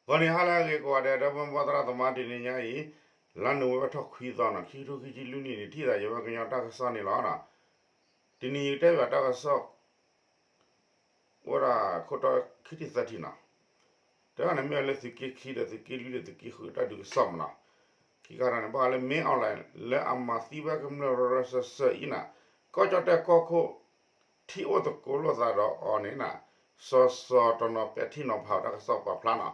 ဂီၤနံၤဟါလၢအဂ့ၤကိးဂၤဒဲး ဒီပုၢ်ဝဲၢ်သရၣ်သမါ တနံၤညါအံၤ လါနိၣ်ဝ့ဘၢၣ်ထီၣ်ခွံသီနီၤ ခံကထိခံဆံလွံၢ်နံၣ်န့ၣ် ထံၣ်သးယဝဲကညီတၢ်ကစီၣ်န့ၣ်လီၤ. တနံၤယကတဲဘၣ်တၢ်ကစီၣ် အိၣ်ဝဲဒၣ်ခိၣ်တီခံထံၣ်သၢထံၣ်နီၤ. တခါန့ၣ်မ့ၢ်ဝဲလၢသုးက့ခံဒီးသုးက့လွံၢ်ဒီးသုးက့ဃုတၢ်ဒုးကစီၣ်မးနီၤ. ခံခါန့ၣ် ဘၣ်ဃးလၢ မင်းအောင်လှိုင် လၢအမၤသံဝဲကမျၢၢ်ရၢရၢစၢၢ်စၢၢ်အံၤနီၤ ကီၢ်ကၠီၣ်တဲၣ်ကီၢ်ခိၣ် ထံၣ်အိၣ်သကိးလိာ်သးဒီးအီၤန့ၣ်နီၤ စီၤစီၤတနီၤပဲာ်ထံနီၤဖးတၢ်ကစီၣ်ပာ်ဖျါနီၤ.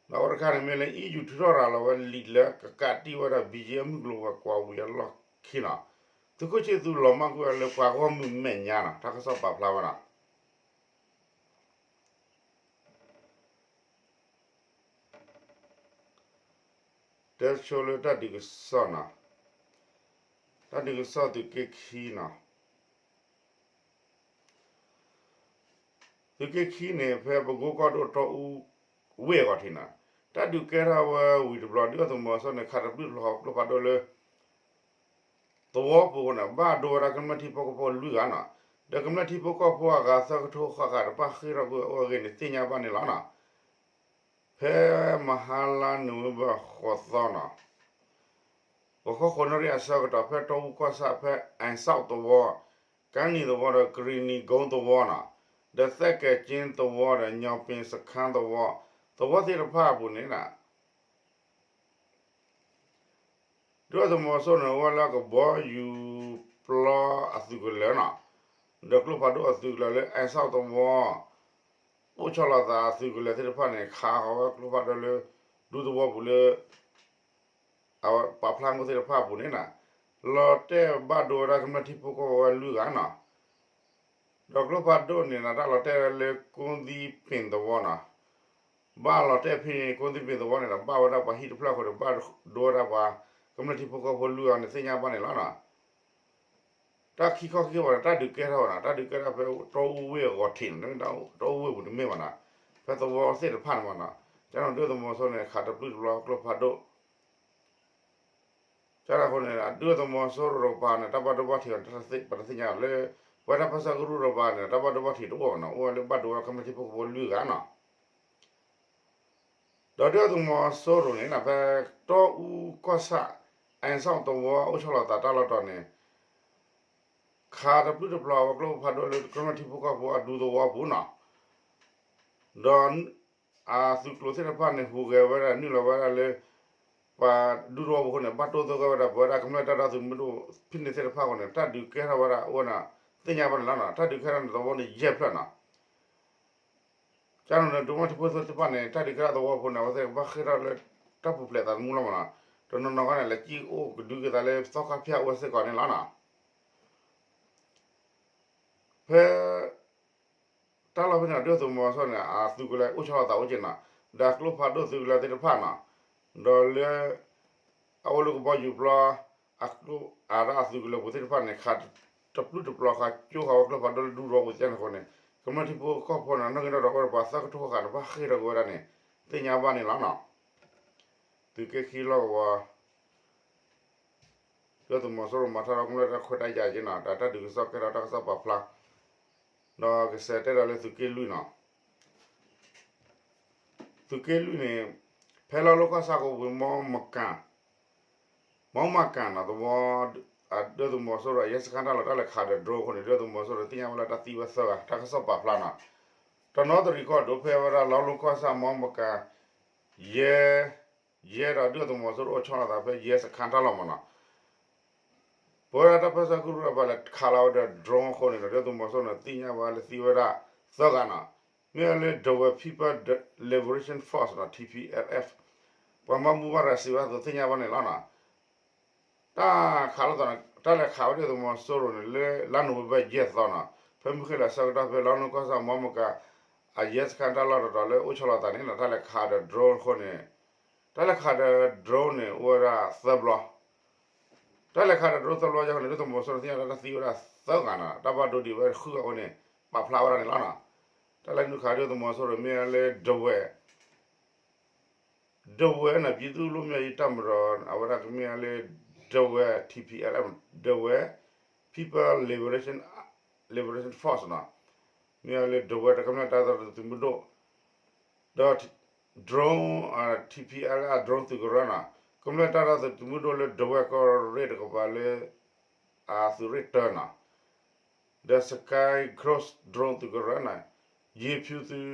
ဒီးအဝဲတခါန့ၣ်မ့ၢ်လၢ အံၣ်ယူၣ်ထုးထီၣ်ရၤလီၤဝဲလံာ်လၢကကးတံၢ်ဝဲဒၣ် ဘံၣ်ယဲၢ်မုၢ်ကျိၤဝဲၤကွာ်ဝံၤအလီၢ်ခံနီၤ. သုးခိၣ်ဆံၣ်သူလီၤမၢ်ကွံာ်ဝဲလၢပှၤဂီၢ်မုၢ်မဲာ်ညါနီၤ တၢ်ကစီၣ်ပာ်ဖျါဝဲနီၤ. တဲဆိလၢတၢ်ဒုးကစီၣ်နီၤ, တၢ်ဒုးကစီၣ်သုးက့ခံနီၤ. သုးက့ခံန့ၣ် ဖဲပကိကီၢ်ဒိၣ်တီအူဝ့ၢ်အဂီၢ်ထံးနီၤ, တၢ်ဒုးကဲထီၣ်ဝဲဝံၤတဘျီ ဒုၣ်ဒါသုးမီၤစိရိၤန့ၣ် ခးတပျုၢ်တပျီၤကျိဖးဒိၣ်လၢ သဝီပူၤအဃိန့ၣ် ဘၣ်ဒိဝဲဒၣ်ကမျၢၢ်ထံဖိကီၢ်ဖိလွံၢ်ဂၤနီၤ, ဒီးကမျၢၢ်ထံဖိကီၢ်ဖိအဂၤသၢကထိဃၣ်ဃၣ်တဖၣ်ဃ့ၢ်ထီၣ်ကွံာ်အဂ့ၢ်န့ၣ် သ့ၣ်ညါဘၣ်န့ၣ်လီၤနီၤ. ဖဲမဟါလါနိၣ်ဝ့ဘၢၣ်ဃိးသီနီၤ, ဂီၤခီဃိးနၣ်ရံၣ်အဆၢကတီၢ် ဖဲတီအူကီၢ်ဆၣ် ဖဲ အဲၣ်စီၣ်သဝီ, ကါနံၤသဝီဒီး ကရံၣ်နံၤကိသဝီနီၤ, ဒီးသဲကဲၣ်ကၠ့သဝီဒီး ညီၣ်ပ့ၤစခါသဝီ, သဝီသ့ၣ်တဖၣ်အပူၤန့ၣ် ဒုၣ်ဒါသုးမီၤစိရိၤန့ၣ် အိၣ်ဝဲလၢကဘီယူၤပျီအသုးကလၢၤနီၤ, ဒီးကျိဖးဒိၣ်အသုးကလၢၤလၢ အဲၣ်စီၣ်သဝီ အိၣ်ဆီလီၤသးအသုးကလၢၤသ့ၣ်တဖၣ်န့ၣ် ခးဃီၤဝဲကျိဖးဒိၣ်လၢ ဒူသဝီပူၤလၢ အဝဲပာ်ဖျါမိၢ်သ့ၣ်တဖၣ်အပူၤန့ၣ်နီၤ, လီၤတဲာ်ဘၣ်ဒိဝဲဒၣ်ကမျၢၢ်ထံဖိကီၢ်ဖိဝဲလွံၢ်ဂၤနီၤ. ဒီးကျိဖးဒိၣ်န့ၣ်နီၤ တၢ်လီၤတဲာ်ဝဲလၢကိသံပ့ၣ်သဝီနီၤ, ဘၣ်လီၤတဲာ်ဖဲန့ၣ် ကိသံပ့ၣ်သဝီန့ၣ်ဒီး ဘၣ်ဝဲဒၣ်ပှၤဟံၣ်တဖျၢၣ်အဃိန့ၣ် ဘၣ်ဒိဝဲဒၣ်ပှၤကမျၢၢ်ထံဖိကီၢ်ဖိလွံၢ်ဂၤန့ၣ် သ့ၣ်ညါဘၣ်န့ၣ်လီၤနီၤ. တၢ်ခံခီခံကဝီၤန့ၣ် တၢ်ဒုးကဲထီၣ်ဝဲနီၤ, တၢ်ဒုးကဲထီၣ်ဖဲတီအူဝ့ၢ်အဂီၢ်ထံးန့ၣ်, တီအူဝ့ၢ်ပူၤတမ့ၢ်ဘၣ်နီၤ, ဖဲသဝီသ့ၣ်တဖၣ်န့ၣ်မးနီၤ, ကန့ၣ်ဒုၣ်ဒါသုးမီၤစိရိၤန့ၣ် ခးတပျုၢ်တပျီၤကျိဖးဒိၣ် ကန့ၣ်အဃိန့ၣ် ဒုၣ်ဒါသုးမီၤစိရိၤတကပၤန့ၣ် တၢ်ဘၣ်ဒိဘၣ်ထံးအီၤန့ၣ် ပတသ့ၣ်ညါလၢ ပဝဲဒၣ်ဖၢဆၢကရူၢ်တကပၤန့ၣ် တၢ်ဘၣ်ဒိဘၣ်ထံးတအိၣ်ဘၣ်နီၤ, အိၣ်ဝဲလၢဘၣ်ဒိဝဲကမျၢၢ်ထံဖိကီၢ်ဖိလွံၢ်ဂၤနီၤ. ဒီးဒုၣ်ဒါသုးမီၤစိရိၤန့ၣ် ဖဲတီအူကီၢ်ဆၣ် အဲၣ်စီၣ်သဝီအိၣ်ဆီလီၤသးတၢ်လီၢ်တီၤန့ၣ် ခးတပျုၢ်တပျီၤဝဲကျိဖးဒိၣ်လၢကမျၢၢ်ထံဖိကီၢ်ဖိအဒူသဝီပူၤနီၤ, ဒီး အသုးကျိၤသ့ၣ်တဖၣ်န့ၣ် ဟူးဂဲၤဝဲဒၣ်နုာ်လီၤဝဲဒၣ်လၢ ပှၤဒူသဝီပူၤအဃိန့ၣ် ဘၣ်တိၢ်သိးကဲဝဲဒၣ် ပဝဲဒၣ်ကမျၢၢ်တၢ်ဒီသဒၢသုးမုၢ်ဒိၣ်ဖဲန့ၣ်သ့ၣ်တဖၣ်အဃိန့ၣ် တၢ်ဒုးကဲထီၣ်ဝဲဒၣ်အိၣ်ဝဲနီၤ, သ့ၣ်ညါဘၣ်န့ၣ်လီၤနီၤ, တၢ်ဒုးကဲထီၣ်န့ၣ်သဝီန့ၣ်ယဲၢ်ဖျၢၣ်နီၤ. ကန့ၣ် ဒုးမီထံဖိသ့ၣ်တဖၣ်န့ၣ် တၢ်ဒုးကဲထီၣ်သဝီဖိန့ၣ် အဝဲသ့ၣ်ကဘၣ်ဃ့ၢ်ထီၣ်လၢ တၢ်ပူၤဖျဲးသးသမူလီၤမးနီၤ, တနီၤနီၤခီန့ၣ် လဲၤကံၣ်အိၣ်ကဒုက့ၤသးလၢသီခါဖၠၣ်အိၣ်ဝဲစ့ၢ်ကီးန့ၣ်လီၤနီၤ. ဖဲ တၢ်လီၢ်ဖဲန့ၣ် ဒုၣ်ဒါသုးမီၤစိရိၤန့ၣ် အသုးကလၢၤအိၣ်ဆီလီၤသးအိၣ်က့ၤနီၤ, ဒီးကျိဖးဒိၣ်သုးကလၢၤသ့ၣ်တဖၣ်နီၤ, ဒီးလၢ အအိၣ်လၢကဘီယူၤပျီ အကျိအတၢ်အသုးကလၢၤပူၤသ့ၣ်တဖၣ်န့ၣ် ခးတပျုၢ်တပျီၤဃာ်ကၠိဃာ်ဝဲကျိဖးဒိၣ်လၢဒူသဝီပူၤသ့ၣ်န့ၣ်အဃိန့ၣ် ကမျၢၢ်ထံဖိကီၢ်ဖိန့ၣ် နီၣ်ဂံၢ်နီၣ်ဒွးအိၣ်ဒီးပှၤသၢကထိဃၣ်ဃၣ်န့ၣ် ဘၣ်ဃ့ၢ်ထီၣ်က့ၤဝဲဒၣ်န့ၣ် သ့ၣ်ညါဘၣ်န့ၣ်လီၤနီၤ. သုးက့ခံလီၢ်ကဝီၤ ဒုၣ်ဒါသုးမီၤစိရိၤမၤထီၣ်ဒီးကမျၢၢ်တၢ်ခွဲးတၢ်ယာ်က့ၤနီၤ, ဒီးတၢ်ဒုးကစီၣ်ကဲထီၣ်တၢ်ကစီၣ်ပာ်ဖျါ, ဒီးကစဲးတဲဒီးလၢသုးက့လွံၢ်နီၤ, သုးက့လွံၢ်န့ၣ် ဖဲလီလိကီၢ်ဆၣ်ကိးပူၤ မီမကၤ မီမကၤနီၤ သဝီ ဒုၣ်ဒါသုးမီၤစိရိၤအရဲစခန်းတၢ်လီၢ် တၢ်လဲၤခးဒီး drone အဃိန့ၣ် ဒုၣ်ဒါသုးမီၤစိရိၤသ့ၣ်ညါဝဲလၢတၢ်သံဝဲသၢဂၤ တၢ်ကစီၣ်ပာ်ဖျါနီၤ, တနီသရံၣ်ကီၢ်ဒိၣ်ဖဲဝဲဒၣ်လီလိကီၢ်ဆၣ် မီမကၤ ယဲ ယဲဒီးဒုၣ်ဒါသုးမီၤစိရိၤအိၣ်ဆီလီၤသးဖဲယဲစခန်းတၢ်လီၢ်မးနီၤ, ပဝဲဒၣ်တၢ်ပၢဆှၢကရူၢ်ဒီးပှၤလဲၤခးလီၤဝဲဒီး drone အဃိန့ၣ်ဒီး ဒုၣ်ဒါသုးမီၤစိရိၤန့ၣ် သ့ၣ်ညါဝဲလၢသံဝဲဒၣ်သၢဂၤနီၤ, မ့ၢ်ဝဲလၢ Dawei People Liberation Force နီၤ T P L F ပှၤမၤမူဘၣ်ရၤစံးဝဲအသိး သ့ၣ်ညါဘၣ်န့ၣ်လီၤနီၤ. တၢ်ခးလိာ်သးန့ၣ် တၢ်လဲၤခးဝဲဒၣ်သုးမီၤစိရိၤန့ၣ် လၢလါနိၣ်ဝ့ဘၢၣ်ယဲၢ်သီနီၤ, ဖဲမုၢ်ဃ့ၢ်လီၤဆၢကတီၢ်ဖဲလီလိကီၢ်ဆၣ် မီမကၤ အရဲစခန်းတၢ်လီၢ်တတီၤလၢအိၣ်ဆီလီၤသးန့ၣ်နီၤ တၢ်လဲၤခးဒီး drone အဃိန့ၣ် တၢ်လဲၤခးဒီး drone န့ၣ် အိၣ်ဝဲဒၣ်သၢဘျီ တၢ်လဲၤခးဒီး drone သၢဘျီအဃိန့ၣ် ဒုၣ်ဒါသုးမီၤစိရိၤသ့ၣ်ညါတၢ်သံဝဲဒၣ်သၢဂၤနီၤ, တၢ်ဘၣ်ဒိဒံးဝဲဃုဂၤအဃိန့ၣ် ပာ်ဖျါဝဲဒၣ်န့ၣ်လီၤနီၤ. တၢ်လဲၤနုာ်ခးဒုၣ်ဒါသုးမီၤစိရိၤမ့ၢ်ဝဲလၢ Dawei Dawei နီၤ ပြည်သူ့လွတ်မြောက်ရေးတပ်မတော် အဝဲဒၣ်ကမ့ၢ်ဝဲလၢ Dawei T P L F Dawei People Liberation Liberation Force နီၤ, မ့ၢ်ဝဲလၢ Dawei တၢ်ကမျၢၢ်တၢ်ဒီသဒၢသုးမုၢ်ဒိၣ် ဒီး drone, TPLF drone သုးကရၢန့ၣ်, ကမျၢၢ်တၢ်ဒီသဒၢသုးမုၢ်ဒိၣ်လၢဒဝဲၢ်ကီၢ်ရ့ၣ်တကပၤလၢ အသုးရ့ၣ်တၢန့ၣ်, ဒီး Sky Cross drone သုးကရၢန့ၣ်, ယ့ၤဖၠူသုး,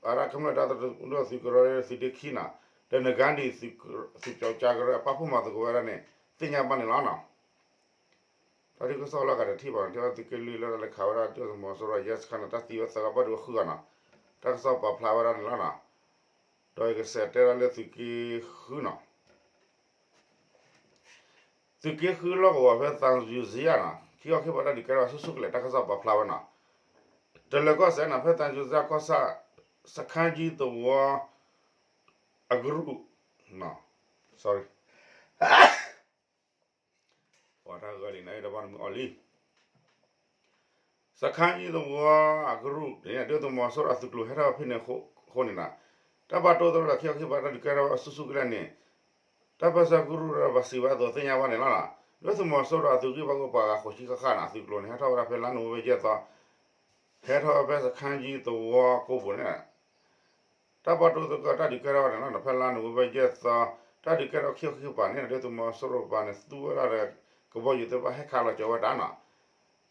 အဒၣ်ကမျၢၢ်တၢ်ဒီသဒၢသုးမုၢ်ဒိၣ်သုးကရၢလၢသုးဒ့ခံန့ၣ်, ဒီးနဂါနံၣ် သုးပၠီကၠါကရၢ အပာ်ဖှိၣ်မၤသကိးဝဲဒၣ်န့ၣ် သ့ၣ်ညါဘၣ်န့ၣ်လီၤန့ၣ်. တၢ်ဒုးကစီၣ်လီၤဂာ်တထံၣ်ဘၣ်န့ၣ် ထံၣ်ဘၣ်သုးက့လွံၢ်လၢတၢ်လဲၤခးဝဲဒၣ် ဒုၣ်ဒါသုးမီၤစိရိၤ ရဲစခန်းန့ၣ် တၢ်သံဝဲသၢဂၤဘၣ်ဒိဝဲဃုဂၤန့ၣ်, တၢ်ကစီၣ်ပာ်ဖျါဝဲဒၣ်န့ၣ်လီၤန့ၣ်. ဒီးယကစးတဲဒၣ်လၢသုးက့ဃုန့ၣ်, သုးက့ဃုလီၢ်ကဝီၤဖဲသံယိၤစယၢ်န့ၣ် ခံခီခံပၤတၢ်ဒုးကဲထီၣ်ဆူၣ်ဆူၣ်ကလဲာ် တၢ်ကစီၣ်ပာ်ဖျါဝဲန့ၣ်, တလၢၤကီၢ်စဲၣ်န့ၣ် ဖဲသံယိၤစယၢ်ကီၢ်ဆၣ် စခန်းကြီးသဝီ အကရူၢ်, sorry ပှၤတၢ်ဂၢၢ်လံန့ၣ် တဘၣ်နမုၢ်အီၤလံ. စခန်းကြီးသဝီ အကရူၢ်န့ၣ် ဒုၣ်ဒါသုးမီၤစိရိၤအသုးကျိၤဟဲထီၣ်ဖဲန့ၣ်အဃိန့ၣ်, တၢ်ဘၣ်တိၢ်သရၣ်ဒီးခံခီခံပၤတၢ်ဒုးကဲထီၣ်ဝဲဆူၣ်ဆူၣ်ကလဲာ်န့ၣ်, တၢ်ပၢဆှၢကရူၢ်ဒီးပှၤစံးဝဲအသိးသ့ၣ်ညါဘၣ်န့ၣ်လီၤ. ဒုၣ်ဒါသုးမီၤစိရိၤအသုးဂံၢ်ဘါကီပှၤဂၤဃိးဆံဃၣ်ဃၣ်န့ၣ် အသုးကျိၤန့ၣ် ဟဲထီၣ်ဝဲဒၣ်ဖဲလါနိၣ်ဝ့ဘၢၣ်ယဲၢ်သီ, ဟဲထီၣ်ဝဲဖဲစခန်းကြီးသဝီကိးပူၤန့ၣ် တၢ်ဘၣ်တိၢ်သရၣ်ဒီးတၢ်ဒုးကဲထီၣ်ဝဲန့ၣ်လီၤ. ဖဲလါနိၣ်ဝ့ဘၢၣ်ယဲၢ်သီ တၢ်ဒုးကဲထီၣ်ခံခီခံပၤန့ၣ် ဒုၣ်ဒါသုးမီၤစိရိၤပၤန့ၣ် သူဝဲဒၣ်ဒီး ကဘီယူၤသ့ၣ်တဖၣ်ဟဲခးလီၤကၠီၤဝဲဒၣ်န့ၣ်,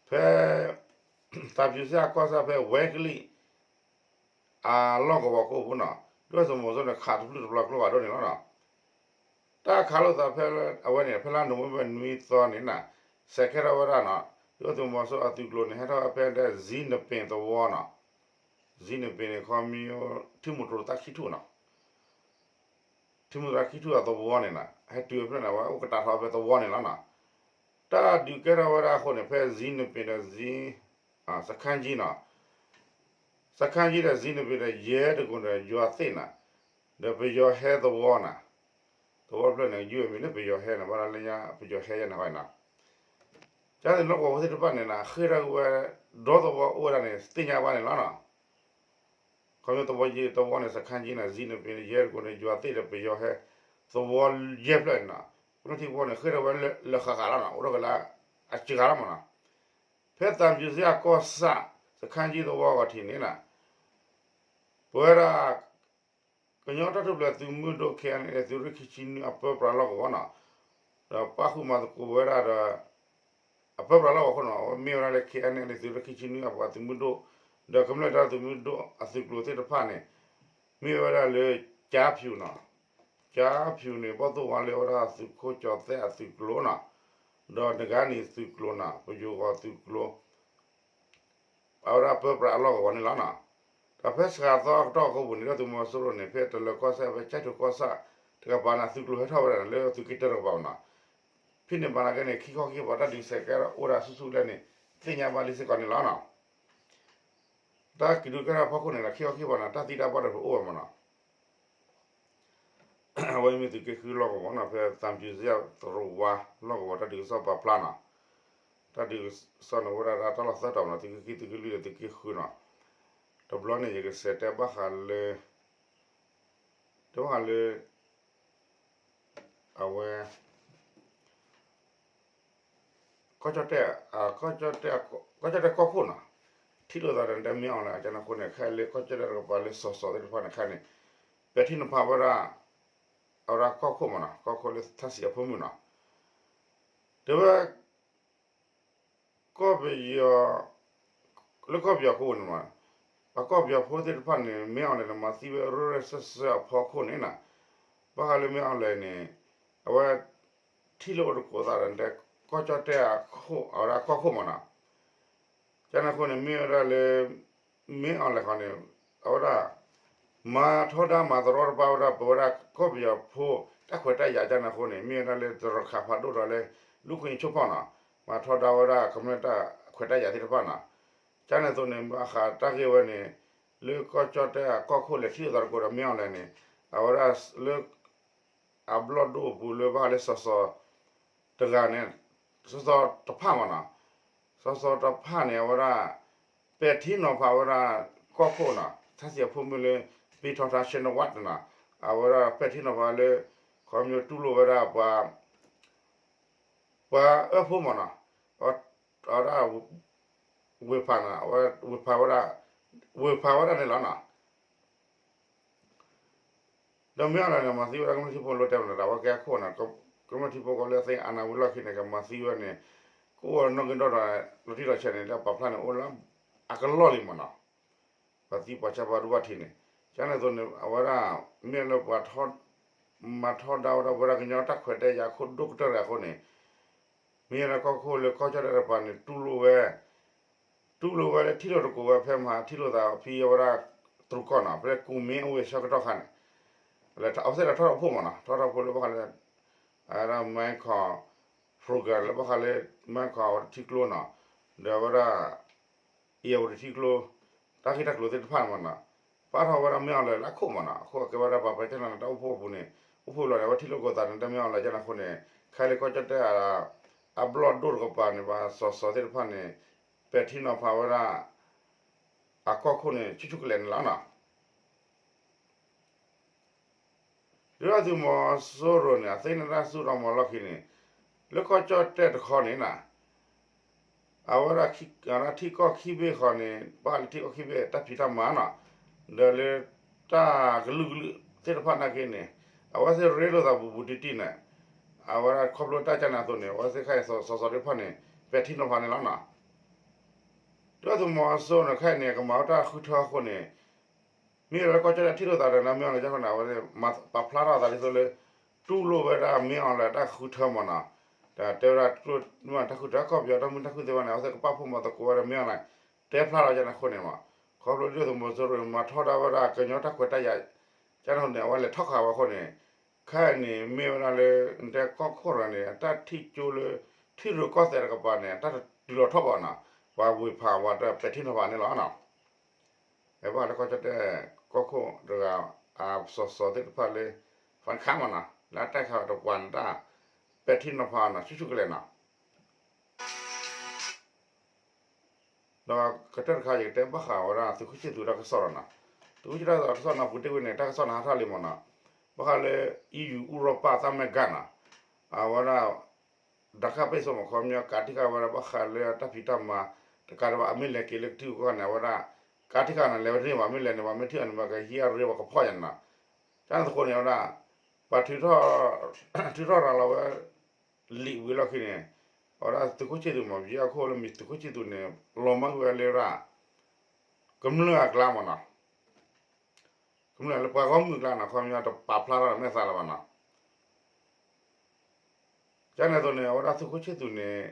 ဖဲ သံယိၤစယၢ်ကီၢ်ဆၣ်ဖဲဝဲကလံၣ် အလီၢ်ကဝီၤကိးပူၤန့ၣ် ဒုၣ်ဒါသုးမီၤစိရိၤန့ၣ် ခးတဖျၢၣ်တဖျၢၣ်ကျိဖးဒိၣ်န့ၣ်လီၤ. တၢ်ခးလိာ်သးဖဲအဝဲန့ၣ် ဖဲလါနိၣ်ဝ့ဘၢၣ်နွံသီန့ၣ် စဲးကဲထီၣ်ဝဲဒၣ်န့ၣ် ဒုၣ်ဒါသုးမီၤစိရိၤအသုးကျိၤန့ၣ် ဟဲထီၣ်ဝဲဖဲဒၣ် ဇံနပ့ၤသဝီန့ၣ်, ဇံနပ့ၤန့ၣ် ခီမ့ၢ် ထံမူတြိၤသၣ်ခံထူၣ်န့ၣ် ထံမူတြိၤသၣ်ခံထူၣ်အသဝီန့ၣ် ဟဲတုၤဝဲဖျၢၣ်န့ၣ် အဝဲအိၣ်ကတၢၢ်ထီၣ်ဖဲသဝီန့ၣ်လီၤန့ၣ်. တၢ်ဒုးကဲထီၣ်ဝဲဒၣ်အဃိန့ၣ် ဖဲဇံနပ့ၤဒီး စခန်းကြီးန့ၣ်, စခန်းကြီးဒီးဇံနပ့ၤဒီး ယဲၢ်တကိၣ်ဒီးယွၤသ့ၣ်န့ၣ်, ဒီးပယီၤဟဲသဝီန့ၣ်, သဝီဖျၢၣ်န့ၣ် ယုၢ်အမံၤလၢပယီၤဟဲန့ၣ် ဘၣ်လၢညါပယီၤဟဲယဲၢ်န့ၣ်ဃီန့ၣ် ကၠါသ့ၣ်လီၢ်ကဝီၤဖိသ့ၣ်တဖၣ်န့ၣ် ဃ့ၢ်ထီၣ်က့ၤဝဲ ဒီသဝီအိၣ်ဝဲဒၣ်န့ၣ် သ့ၣ်ညါဘၣ်န့ၣ်လီၤန့ၣ်. ခီဖျိသဝီယဲၢ်သဝီန့ၣ် စခန်းကြီးန့ၣ် ဇံနပ့ၤန့ၣ် ယဲၢ်တကိၣ်န့ၣ် ယွၤသ့ၣ်ဒီးပယီၤဟဲ သဝီယဲၢ်ဖျၢၣ်န့ၣ်, ကမျၢၢ်ထံဖိန့ၣ် ဃ့ၢ်ထီၣ်ဝဲလၢဃးဃးလီၤန့ၣ် အိၣ်ထီၣ်က့ၤလၢအစှၤလီၤမးန့ၣ်. ဖဲသံယိၤစယၢ်ကီၢ်ဆၣ် စခန်းကြီးသဝီအဂီၢ်ထံးန့ၣ် ပဝဲဒၣ် ကညီတၢ်ထူၣ်ဖျဲးသုးမုၢ်ဒိၣ် KNLA သုးရ့ၣ်ခံဆံနွံအပၢပြးလီၢ်ကဝီၤန့ၣ်, ဒီးပာ်ဃုာ်မၤသကိးဝဲဒၣ်ဒီး အပၢပြးလီၢ်ကဝီၤအဃိန့ၣ် အဝဲမ့ၢ်ဝဲဒၣ်လၢ KNLA သုးရ့ၣ်ခံဆံနွံအပှၤသုးမုၢ်ဒိၣ်, ဒီးကမျၢၢ်တၢ်သုးမုၢ်ဒိၣ်အသုးကျိၤသ့ၣ်တဖၣ်န့ၣ် မ့ၢ်ဝဲဒၣ်လၢ ကၠါဖၠူးန့ၣ်, ကၠါဖၠူးန့ၣ် ဘီၣ်သိၣ်ဝါလၢအဝဲဒၣ်သုးခိၣ်ကၠီၤသဲးအသုးကျိၤန့ၣ်, ဒီးနဂါနံၣ်သုးကျိၤန့ၣ် ပယိၤဂီၤသုးကျိၤ အဝဲဒၣ်ပၢပြးအလီၢ်ကဝီၤန့ၣ်လီၤန့ၣ်. ဒီးဖဲစှၤသီအကတီၢ်အကိာ်ပူၤန့ၣ် ဒုၣ်ဒါသုးမီၤစိရိၤန့ၣ် ဖဲတလၢၤကီၢ်ဆၣ် ဖဲကၠဲးထိးကီၢ်ဆၣ်တကပၤန့ၣ် သုးကျိၤဟဲထီၣ်ဝဲဒၣ်န့ၣ် လၢသုးက့တၢတကပၤန့ၣ်, ဖဲန့ၣ်ဘၣ်နာ်က့န့ၣ် ခံခီခံပၤတၢ်ဒုးစဲးကဲထီၣ်အိၣ်ဝဲဒၣ်ဆူၣ်ဆူၣ်လဲၣ်န့ၣ် သ့ၣ်ညါဘၣ်လံစ့ၢ်ကီးန့ၣ်လီၤန့ၣ်. တၢ်ကဒုးကဲထီၣ်ဖီခိၣ်န့ၣ်ဒီး ခံခီခံပၤန့ၣ် တၢ်သံတၢ်ဘၣ်ဒီးအိၣ်ဝဲမးန့ၣ် အဝဲမ့ၢ်သုးက့ဃုလီၢ်ကဝီၤန့ၣ် ဖဲသံယိၤစယၢ်သရိာ်ဝါလီၢ်ကဝီၤ တၢ်ဒုးကစီၣ်ပာ်ဖျါန့ၣ်, တၢ်ဒုးကစီၣ်န့ၣ်အိၣ်ဝဲဒၣ်တၢ်လီၢ်သၢတီၤန့ၣ် သုးက့ခံ သုးက့လွံၢ်ဒီးသုးက့ဃုန့ၣ်. တဘျီန့ၣ် ယကစးတဲဘၣ်ဃးလၢ တဲဘၣ်ဃးလၢ အဝဲ ကီၢ်ကၠီၣ်တဲၣ် ကီၢ်ကၠီၣ်တဲၣ်ကီၢ်ခိၣ်န့ၣ်, ထံၣ်လိာ်သးဒီးတဲမ့ၢ်အီၤလဲၣ် အကန့ၣ်အဃိန့ၣ် ခဲလၢကီၢ်ကၠီၣ်တဲၣ်တကပၤလၢစီၤစီၤသ့ၣ်တဖၣ်န့ၣ်ခဲန့ၣ် ပဲာ်ထံနီၤဖးဝဲဒၣ် အဝဲဒၣ်ကီၢ်ခိၣ်မးန့ၣ် ကီၢ်ခိၣ်လၢထၣ်စံးအဖိမုၣ်န့ၣ်, တဲဝဲ ကီၢ်ပယီၤ လၢကီၢ်ပယီၤခိၣ်န့ၣ်မး ပှၤကီၢ်ပယီၤဖိသ့ၣ်တဖၣ်န့ၣ် မ့ၢ်အီၤလဲၣ်န့ၣ် မၤသံဝဲရဲၣ်ရဲၣ်စၢၢ်စၢၢ်အဖီခိၣ်န့ၣ်န့ၣ်, ဘၣ်ဃးလၢမ့ၢ်အီၤလဲၣ်န့ၣ် အဝဲ ထံၣ်လိာ်အိၣ်တကိးသးဒီး ကီၢ်ကၠီၣ်တဲၣ်အခိၣ် အဝဲဒၣ်ကီၢ်ခိၣ်မးန့ၣ်, ကန့ၣ်အဃိန့ၣ် မ့ၢ်ဝဲဒၣ်လၢ မ့ၢ်အီၤလဲၣ်ဃီန့ၣ် အဝဲဒၣ် မၤထီဒါမၤသရီတဘၣ်ဝဲဒၣ် ပဝဲဒၣ်ကီၢ်ပယီၤဖိ တၢ်ခွဲးတၢ်ယာ်ကန့ၣ်အဃိန့ၣ် မ့ၢ်ဝဲဒၣ်လၢ တရခးဖးဒိၣ်ဒီးလၢ လူ့အခွင့်အရေးချိုးဖောက်န့ၣ် မၤထီဒါဝဲဒၣ်ကမျၢၢ်တၢ်ခွဲးတၢ်ယာ်သ့ၣ်တဖၣ်န့ၣ်, ကန့ၣ်အသိးန့ၣ် ဘၣ်ဃးတၢ်ဂ့ၢ်ဝဲန့ၣ် လၢကီၢ်ကၠီၣ်တဲၣ်အကီၢ်ခိၣ်လဲၤထံၣ်လိာ်သးတကိးဒီးမ့ၢ်အီၤလဲၣ်န့ၣ် အဝဲဒၣ်လၢ အဘျီၣ်ဒိၣ်အပူၤလၢဘၣ်ဃးလၢစီၤစီၤ တဂၤန့ၣ် စီၤစီၤတဖၣ်မးန့ၣ်, စီၤစီၤတဖၣ်န့ၣ် အဝဲဒၣ် ပဲာ်ထံနီၤဖးဝဲဒၣ် ကီၢ်ခိၣ်န့ၣ် ထၣ်စံးအဖိမုၣ်လၢ ဘံထီထါ ရှဲနဝးန့ၣ် အဝဲဒၣ်ပဲာ်ထံနီၤဖးလၢ ခီမ့ၢ်တူၢ်လိာ်ဝဲဒၣ်ပှၤ ပှၤအၢဖိမးန့ၣ်, အဝဲဒၣ် ဝ့ၤဖးန့ၣ် အဝဲ ဝ့ၤဖးဝဲဒၣ် ဝ့ၤဖးဝဲဒၣ်န့ၣ်လီၤန့ၣ်. ဒီးမ့ၢ်အီၤလၢန့ၣ် မၤသံဝဲဒၣ်ကမျၢၢ်ထံဖိလၢတဲဝဲန့ၣ် တၢ်ဝဲကဲအခိၣ်န့ၣ် ကမျၢၢ်ထံဖိကီၢ်ဖိလၢအသ့ၣ်အနၢ်ဝံၤလီၢ်ခံန့ၣ် ကမၤသံဝဲန့ၣ် ကအိၣ်နီၣ်ဂံၢ်ဒီဒီး လီၤတံၢ်လီၤဆဲးန့ၣ် လၢပာ်ဖျါန့ၣ် အိၣ်လၢအကလီၢ်လံမ့ၢ်နီၤ. ပှၤသံပှၤဆါပှၤဒိဘၣ်ထံးန့ၣ် ကန့ၣ်အသိးန့ၣ် အဝဲဒၣ် မ့ၢ်လၢပှၤ မၤထီဒါဝဲဒၣ်ပဝဲဒၣ်ကညီတၢ်ခွဲးတၢ်ယာ်အခိၣ်ဒိၣ်ကတၢၢ်တဂၤအဃိန့ၣ် မ့ၢ်ဝဲဒၣ်ကီၢ်ခိၣ်လၢကီၢ်ကၠီၣ်တဲၣ်တကပၤန့ၣ် တူၢ်လိာ်ဝဲ တူၢ်လိာ်ဝဲလၢထံၣ်လိာ်သကိးဝဲဖဲမဟါထံၣ်လိာ်သးဖဲအဝဲဒၣ် တရူးကီၢ်နီၤ ဖဲလၢကူၣ်မ့ၣ်အူဝဲဆၢကတီၢ်ခါန့ၣ် လၢအဝဲသ့ၣ်ဒီးထီၣ်ထီၣ်ဖိမ့ၢ်နီၤ ထီၣ်ထီၣ်ဖိလၢဘၣ်ဃးလၢ အဝဲဒၣ် မဲခီၣ် program လၢဘၣ်ဃးလၢ မဲခီၣ်အဝဲဒၣ်ထံကျိနီၤ ဒီးအဝဲဒၣ် အ့ၣ်ဝဲဒၣ်ထံကျိ တၢ်ဂ့ၢ်တၢ်ကျိၤသ့ၣ်တဖၣ်န့ၣ်မ့ၢ်နီၤ ပာ်ထီၣ်ဝဲဒၣ်မ့ၢ်အီၤလၢအခိၣ်မ့ၢ်နီၤ အဃိကဲဝဲဒၣ်ပှၤပဲတ့ၢ်နီၤန့ၣ် တၢ်အိၣ်ဖှိၣ်အပူၤန့ၣ် အိၣ်ဖှိၣ်လီၤန့ၣ် အဝဲထံၣ်လိာ်သကိးသးန့ၣ် တၢ်မ့ၢ်အီၤလၢကန့ၣ်အဃိန့ၣ် ခဲလၢာ်ကီၢ်ကၠီၣ်တဲၣ် အဘျီၣ်ဒိၣ်တကပၤန့ၣ် ပှၤစီၤစီၤသ့ၣ်တဖၣ်န့ၣ် ပဲာ်ထံနီၤဖးဝဲဒၣ် အကီၢ်ခိၣ်န့ၣ် ဆူၣ်ဆူၣ်ကလဲာ်န့ၣ်လီၤနီၤ. ဒုၣ်ဒါသုးမီၤစိရိၤန့ၣ် အသ့ၣ်န့ၣ်တၢ်စိတၢ်ကမီၤလီၢ်ခံန့ၣ် လၢကီၢ်ကၠီၣ်တဲၣ်တခီန့ၣ်နီၤ အဝဲဒၣ် ထံကီၢ်ခံဘ့ၣ်ဃီန့ၣ် ဘၣ်ဃးလၢထံကီၢ်ခံဘ့ၣ်တၢ်ဖံးတၢ်မၤနီၤ ဒီးလၢ တၢ်ကလုာ်ကလုာ်သ့ၣ်တဖၣ်နာ်က့န့ၣ် အဝဲသ့ၣ်ရ့လိာ်သးဘူးဘူးတံၢ်တံၢ်န့ၣ် အဝဲဒၣ်ခီဖျိတၢ်ကန့ၣ်အသိးန့ၣ် အဝဲသ့ၣ်ခဲအံၤစီၤစီၤသ့ၣ်တဖၣ်န့ၣ် ပဲာ်ထံနီၤဖးန့ၣ်လီၤနီၤ. ဒုၣ်ဒါသုးမီၤစိရိၤန့ၣ် ခဲအံၤန့ၣ် ကမၤဝဲတၢ်ဃုထၢအဃိန့ၣ် မ့ၢ်လၢကီၢ်ကၠီၣ်တဲၣ်ထံၣ်လိာ်သးဒီး မ့ၢ်အီၤလၢကန့ၣ် အဝဲသ့ၣ် ပာ်ဖျါထီၣ်သးဒ်သိးလၢ တူၢ်လိာ်ဝဲဒၣ်မ့ၢ်အီၤလၢတၢ်ဃုထၢမ့ၢ်နီၤ ဒီးတဲဝဲဒၣ် မ့ၢ်တၢ်ဃုထၢ ကီၢ်ပယီၤတၢ်မုာ်တၢ်ခုၣ်သ့ၣ်တဖၣ်န့ၣ် အဝဲသ့ၣ်ကပာ်ဖှိၣ်မၤသကိးဝဲဒီးမ့ၢ်အီၤလၢ တဲဖျါထီၣ်ကန့ၣ်အဃိန့ၣ်မ့ၢ် ခီဖျိဒုၣ်ဒါသုးမီၤစိရိၤမၤထီဒါဝဲဒၣ်ကညီတၢ်ခွဲးတၢ်ယာ် ကန့ၣ်အဃိန့ၣ် အဝဲလဲၤထီၣ်ဃာ်ဝဲအဃိန့ၣ် ခဲအံၤန့ၣ် မ့ၢ်ဝဲဒၣ်လၢ နတဲကီၢ်ခိၣ်တဂၤန့ၣ် အတၢ်ထံၣ်ကၠိလၢ ထံရူၢ်ကီၢ်သဲးတကပၤန့ၣ် အတၢ်တတုၤလီၤထီၣ်ဘၣ်နီၤ ပှၤဝ့ၤဖးဝဲတပဲာ်ထံနီၤဖးန့ၣ်လီၤနီၤ အဘၣ်ဃးလၢကီၢ်ကၠီၣ်တဲၣ်ကီၢ်ခိၣ်တဂၤ အစီၤစီၤသ့ၣ်တဖၣ်လၢ ဖးခါမ့ၢ်နီၤ လၢအတၢ်ခးတပှၤန့ၣ်တၢ် ပဲာ်ထံနီၤဖးနီၤ ဆူၣ်ဆူၣ်ကလဲာ်နီၤ ဒီးကတၢၢ်တခါ ယကတဲဘၣ်ဃးဝဲဒၣ်သုးခိၣ်ဆံၣ်သူးတၢ်ကစီၣ်လီၤနီၤ သုးခိၣ်ဆံၣ်သူးတၢ်ကစီၣ်နီၤ ပူၤတ့ၢ်ဝဲန့ၣ် တၢ်ကစီၣ်န့ၣ်ဟးထီၣ်လံမ့ၢ်နီၤ ဘၣ်ဃးလၢ EU ဥရောပသမဂ္ဂနီၤ အဝဲဒၣ် ဒၣ်ကၣ်ပ့ၣ်စိမ့ၢ် ခီပညီ ကးတံာ်ဃာ်ဝဲဒၣ်ဘၣ်ဃးလၢတၢ်ဖံးတၢ်မၤ တကးဒံးဘၣ် အမ့ၢ်လဲၤက့ၤလၢကထံကီၢ်န့ၣ် အဝဲဒၣ် ကးတံာ်ဃာ်န့ၣ် လဲၤဝဲတန့ၢ်ဘၣ် မ့ၢ်လဲၤန့ၣ် ပှၤမ့ၢ်ထံၣ်အီၤန့ၣ် ပှၤကဟံးအရ့ပှၤကဖီၣ်ယၤန့ၣ်နီၤ ကန့ၣ်သကိးန့ၣ်ဝဲဒၣ် ပှၤထုးထီၣ် ထုးထီၣ်ရၤလီၤဝဲ လံာ်ဝံၤလီၢ်ခံန့ၣ် အဝဲဒၣ်သုးခိၣ်ဆံၣ်သူးမ့ၢ် ပယီၤခိၣ်လၢမံၤသုးခိၣ်ဆံၣ်သူးန့ၣ် လီၤမၢ်ကွံာ်ဝဲလၢဒၣ် ကမျၢၢ်အကျါမ့ၢ်နီၤ ကမျၢၢ်လၢပှၤဂီၢ်မုၢ်အကျါနီၤ ခီပညီတပာ်ဖျါထီၣ်မဲာ်သးလၢၤဘၣ်နီၤ ကန့ၣ်အသိးန့ၣ် အဝဲဒၣ်သုးခိၣ်ဆံၣ်သူးန့ၣ်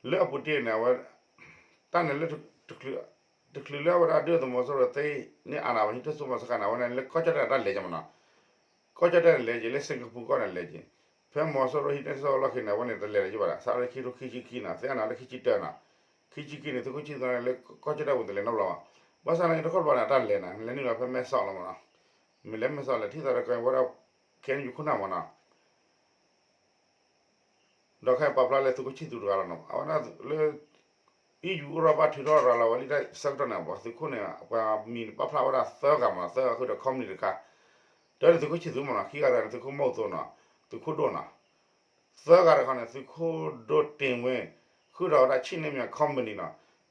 လၢအပူၤတ့ၢ်န့ၣ် အဝဲ တၢ်န့ၣ်လၢ တချုးလၢအဝဲဒၣ်ဒုၣ်ဒါသုးမီၤစိရိၤသ့န့ၢ်အါန့ၢ်ဘၣ် ဟံးထူၣ်စိမိၤစခါန့ၣ် အဝဲန့ၣ်လၢကီၢ်ကၠီၣ်တဲၣ်တၢ်လဲၤကမ့ၢ်နီၤ ကီၢ်ကၠီၣ်တဲၣ်န့ၣ်လဲၤက့ၤ လၢစ့ၣ်ကပူၤကီၢ်န့ၣ်လဲၤက့ၤ ဖဲမီၤစိရိၤဟံးန့ၢ်စိလီၢ်ခံန့ၣ် အဝဲန့ၣ်တလဲၤလၢၤဘၣ်ဒီး စးလၢခံထိခံဆံခံနီၤ သ့ၣ်အါန့ၢ်လၢခံဆံတၢနီၤ ခံဆံခံန့ၣ် သုးခိၣ်ဆံၣ်သူးန့ၣ်လၢကီၢ်ကၠီၣ်တဲၣ်ပူၤတလဲၤနီတဘျီဘၣ် ဘၣ်ဆၣ်န့ၣ်တခီဘျီန့ၣ် အတၢ်လဲၤန့ၣ် လဲၤနုာ်လီၤဖဲမဲဆီးလီၤမ့ၢ်နီၤ မ့ၢ်လဲၤမဲဆီးလဲၤထံၣ်သးဒီးကဝဲဒၣ် ခဲအံၤယူၤခိၣ်နၢ်မ့ၢ်နီၤ ဒီးခဲအံၤပာ်ဖျါလၢသုးခိၣ်ဆံၣ်သူးတဂၤလီၤနီၤ အဝဲဒၣ်လၢ EU ဥရောပထုးထီၣ်ရၤလီၤဝဲလံတၢ်ဆၢကတီၢ်န့ၣ် ပှၤသုးခိၣ်န့ၣ် ပှၤမံၤန့ၣ်ပာ်ဖျါဝဲဒၣ်သၢဂၤမ့ၢ်နီၤ သၢဂၤဃုာ်ဒီး company တခါ တၢန့ၣ်သုးခိၣ်ဆံၣ်သူးမ့ၢ်နီၤ ခံဂၤတဂၤန့ၣ် သုးခိၣ်မီၢ်သိနီၤ သုးခိၣ်ဒိၣ်နီၤ သၢဂၤတခါန့ၣ် သုးခိၣ်ဒိၣ်တ့ၢ်ဝ့ ဃုာ်ဒီးဝဲဒၣ် ချစ်နည်းမျှ company နီၤ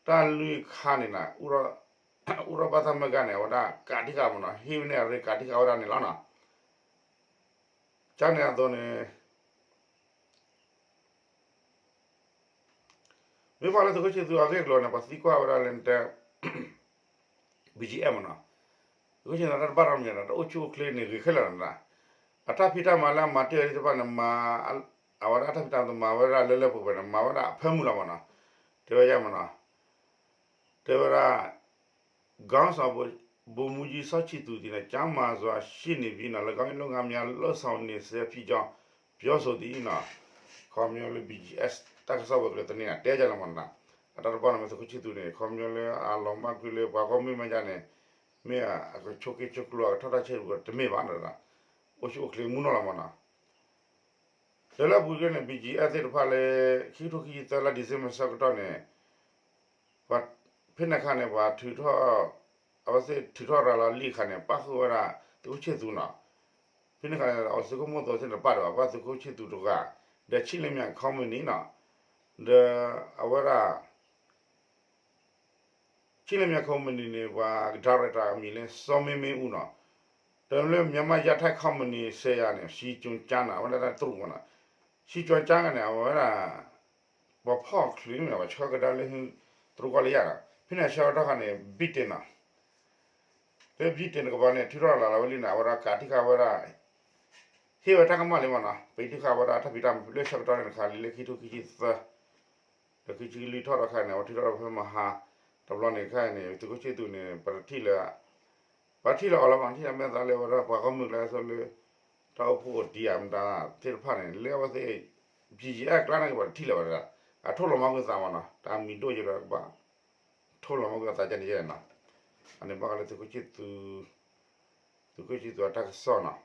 တၢ်လွံၢ်ခါန့ၣ်နီၤ ဥရောပသမဂ္ဂန့ၣ် အဝဲဒၣ်ကးတံာ်ဃာ်မ့ၢ်နီၤ ဟ့ၣ်ဝဲန့ၢ်အရ့ကးတံာ်ဃာ်ဝဲဒၣ်န့ၣ်လီၤနီၤ ကန့ၣ်အသိးန့ၣ် မ့ၢ်ပှၤလၢသုးခိၣ်ဆံၣ်သူးအဂ့ၢ်အကျိၤန့ၣ် ပှၤသံကွၢ်ဝဲဒၣ်လၢနတဲ BGF မ့ၢ်နီၤ, သုးခိၣ်ဆံၣ်သူးတၢ်တဘၣ်ထီၣ်မံၤနီၤ, တအိၣ်ဆူၣ်အိၣ်ချ့န့ၣ်ဂ့ၤခဲလၢာ်နီၤ, အတၢ်ဖံးတၢ်မၤလၢအမၤတ့ၢ်အီၤသ့ၣ်တဖၣ်န့ၣ် မၤ အဝဲဒၣ်အတၢ်ဖံးတၢ်မၤမၤဝဲဒၣ်လၢလၢပှဲၤပှဲၤန့ၣ် မၤဝဲဒၣ်အဖၢမုၢ်လီၤမ့ၢ်နီၤ, တဲဝဲယဲမ့ၢ်နီၤ, တဲဝဲဒၣ် ခေါင်းဆောင် ဗိုလ်မှူးကြီး စောချစ်သူသည် ကျန်းမာစွာ ရှိနေပြီနော်, ၎င်းရဲ့ လုပ်ငန်းများ လုပ်ဆောင်နေဆဲဖြစ်ကြောင်း ပြောဆိုသည်နော်, ခီပညီလၢ BGF တၢ်ကစီၣ်ဝဲၤကျိၤသန့ၣ် တဲယဲလီၤမ့ၢ်နီၤ, အတၢ်တဘၣ်နီၤ မ့ၢ်သုးခိၣ်ဆံၣ်သူးန့ၣ် ခီပညီလၢအလီၤမၢ်ကွံာ်လၢပှၤဂီၢ်မုၢ်မ့ၢ်ယဲန့ၣ် မ့ၢ်အကဆိးက့ဆိးကျိးအကထီၣ်တၢ်ဆဲးတပူၤတမ့ၢ်ဘၣ်နီၤ, အိၣ်ဆူၣ်အိၣ်ချ့မုၢ်နီၤလီၤမ့ၢ်နီၤ. ဒီးလၢအပူၤကွံာ်န့ၣ် BGF သ့ၣ်တဖၣ်လၢ ခံကထိခံဆံသၢလါ December ဆၢကတီၢ်န့ၣ် ပှၤဖဲန့ၣ်အခါန့ၣ် ပှၤထုးထီၣ် အဝဲသ့ၣ်ထုးထီၣ်ရၤလီၤလံာ်အခါန့ၣ် ပၣ်ဃုာ်ဝဲဒၣ်သုးခိၣ်ဆံၣ်သူးနီၤ, ဖဲန့ၣ်အခါန့ၣ် အဝဲသုးခိၣ်မီၢ်သိးသ့ၣ်တဖၣ်တဘၣ် ဘၣ်သုးခိၣ်ဆံၣ်သူးတဂၤ, ဒီး ချစ်နည်းမျှ company နီၤ, ဒီးအဝဲဒၣ် ချစ်နည်းမျှ company န့ၣ် ပှၤ director အမံၤလၢ စီၤမ့မ့အူနီၤ, တၢ်လၢ မြန်မာ့ရထိုက် ခီမနံၤ စဲယၤန့ၣ် ရှံကၠူကၠါန့ၣ် အဝဲဒၣ်တၢ်တရူးမနီၤ, ရှံကၠူကၠါန့ၣ် အဝဲဒၣ် ပှၤဖီၣ်ချံးမ့ၢ် ပှၤဆှၢကဒါလၢ တရူးကီၢ်လၢယၤဒီး ဖဲန့ၣ်အဆှၢကတီၢ်ခါန့ၣ် ဘံၣ်တ့ၣ်နီၤ, လၢဘံၣ်တ့ၣ်န့ၣ်ကဘီန့ၣ် ထုးထီၣ်လီၤလီၤဝဲလံန့ၣ် အဝဲဒၣ်ကးတံၢ်ဃာ်ဝဲဒၣ် ဟ့ၣ်ဝဲတၢ်ကမၣ်လံမနီၤ, ပှၤထုးထီၣ်ဝဲဒၣ်တၢ်ဖံးတၢ်မၤလၢဆၢကတီၢ်န့ၣ်တခါလံ လၢခံထိခံဆံသၢ ဒီးခံဆံလွံၢ်ထီၣ်ဒီးခါန့ၣ် အဝဲထုးထီၣ်ဖဲမဟါ တဘျီန့ၣ်ခါန့ၣ် သုးခိၣ်ဆံၣ်သူးန့ၣ် ပတထံၣ်လၢ ပှၤထံၣ်လၢအီၤလီၤမနီၤ, ထံၣ်လၢမဲာ်သးလၢအဝဲဒၣ်ပှၤဂီၢ်မုၢ်ကျါဆိလၢ တၢ်အိၣ်ဖှိၣ်အိၣ်တံၢ်ဧါမတၤသ့ၣ်တဖၣ်န့ၣ် လၢအဝဲသ့ၣ် ပယဲၢ်အကျါန့ၣ်ကဘၣ်တထံၣ်လၢၤဘၣ်တဂၤ, အထိၣ်လီၤမၢ်ကွံာ်သးမနီၤ, တၢ်မံၤဒိၣ်ယဲဒီးကဘၣ် ထိၣ်လီၤမၢ်ကွံာ်အသးကန့ၣ်ယဲနီၤ, အန့ၣ်ဘၣ်ဃးလၢသုးခိၣ်ဆံၣ်သူး သုးခိၣ်ဆံၣ်သူးအတၢ်ကစီၣ်နီၤ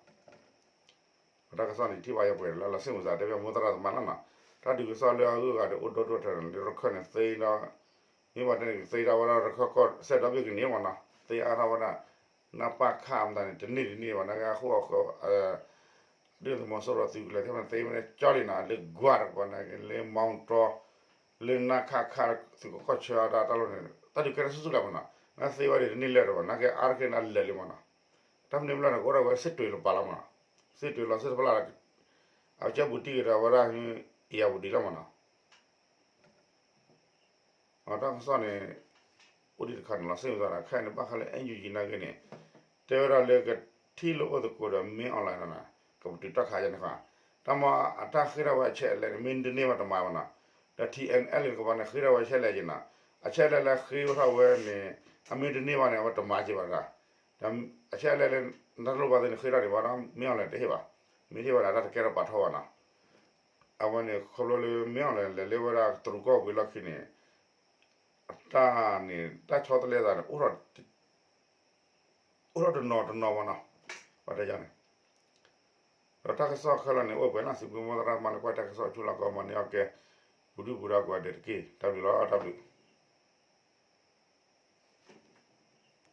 အတၢ်ကစီၣ်န့ၣ် ယထံၣ်ဘၣ်ယပှဲၤလၢလီၤစ့ၣ်မုာ်သး တဲဘၣ်မိၢ်သရၣ်သမါလီၤနီၤ, တၢ်ဒုးကစီၣ်လၢအဂုၤအဂၤဒီးအိၣ်ဒိၣ်ဒိၣ်ထီၣ်န့ၣ် လၢရခၢၣ်န့ၣ်သ့ဒီး မ့ၢ်ဘၣ်တဲန့ၣ် သ့ဒၣ်ဝဲဒၣ်ရခၢၣ်ကီၢ်စဲၣ်ဒီဘ့ၣ်ကန့ၢ်မနီၤ, သ့အါထီၣ်ဝဲဒၣ် နပၣ်ခၣ်မတၤန့ၣ် တန့ၢ်တန့ၢ်ဘၣ် နာ်က့အဃိအဃိ ဒ်သုးမီၤစိရိၤသုးကလၢၤသ့ၣ်မနီၤ သ့ဝဲန့ၣ်ကၠီလံနီၤ လၢကွၢ်တကပၤနာ်က့ လၢမီတီ လၢနခခ သုးကီၢ်ဆၢတၢ်တၢ်လီၢ်န့ၣ် တၢ်ဒုးကဲထီၣ်ဆူၣ်ဆူၣ်လၢမနီၤ, နသ့ဝဲဒၣ်တန့ၢ်လၢာ်တဘၣ် နာ်က့အါတက့ၢ်နလၢာ်လံမနီၤ, တၢ်မနုၤမလီၢ်န့ၣ် ကအိၣ်ဒၣ်ဝဲစ့ၣ်တွ့ၤလီၤပာ်လီၤမနီၤ, စ့ၣ်တွ့ၤလီၤစ့ၣ်တဖျၢၣ်လီၤ အကၠီပူၤတံၢ်ကဒီးဝဲဒၣ် အံၤယၤပူၤဒံးလီၤမနီၤ အတၢ်ကစီၣ်န့ၣ် အိၣ်ဒံးတခါန့ၣ်လီၤ စ့ၣ်မုာ်သးဒီး ခဲအံၤန့ၣ် ဘၣ်ဃးလၢ NUG နာ်က့န့ၣ် တဲဝဲဒၣ်လၢကထံၣ်လိာ်အိၣ်သကိးဒီး မင်းအောင်လှိုင် နီၤ ကပတုာ်တၢ်ခးယါန့ၣ်ဃီ, တၢ်မ့ၢ်အတ၁့ၣ်ဒၣ်ဝဲအချက်အလက်န့ၣ် မ့ၢ်တန့ၢ်ဘၣ်တမၤဘၣ်နီၤ, ဒီး TNLA တကပၤန့ၣ် ဃ့ဒၣ်ဝဲအချက်အလက်က့ၤနီၤ, အချက်အလက်လၢဃ့ဝဲထီၣ်ဝဲန့ၣ် အမ့ၢ်တန့ၢ်ဘၣ်န့ၣ် အဝဲတမၤက့ၤဘၣ်တဂၤ, ဒီးအချက်အလက်လၢ နတၢ်လိၣ်ဘၣ်သ့ၣ်န့ၣ် ဃ့ထီၣ်ဒံးဘၣ်ဒီး မင်းအောင်လှိုင် တဟ့ၣ်ဘၣ်, မ့ၢ်တဟ့ၣ်ဘၣ်ဒီး တၢ်တကဲထီၣ်ပာ်ထီၣ်ဘၣ်နီၤ အဝဲန့ၣ်ခီဖျိလၢ မင်းအောင်လှိုင် လဲၤလၢဝဲဒၣ်တရူးကီၢ်ပူၤလီၢ်ခံန့ၣ် အတၢ်န့ၣ် တၢ်ဆီတလဲသးန့ၣ် အိၣ်ထီၣ်တနီၤတနီၤမနီၤ, ပှၤတဲယါန့ၣ်, ဒီးတၢ်ကစီၣ်ခဲလၢာ်န့ၣ် အိၣ်ပှဲၤနီၤ စံးဘျုးမိၢ်သရၣ်သမါလၢကွၢ်တၢ်ကစီၣ်ဆူလီၢ်ကီၢ် မၤန့ၢ်အီၣ်ကဲ ပူၤဒုၣ်ပူၤဒါကိးဂၤဒဲးတက့ၢ်. တၢ်ဘျုးလီၤ တၢ်ဘျုး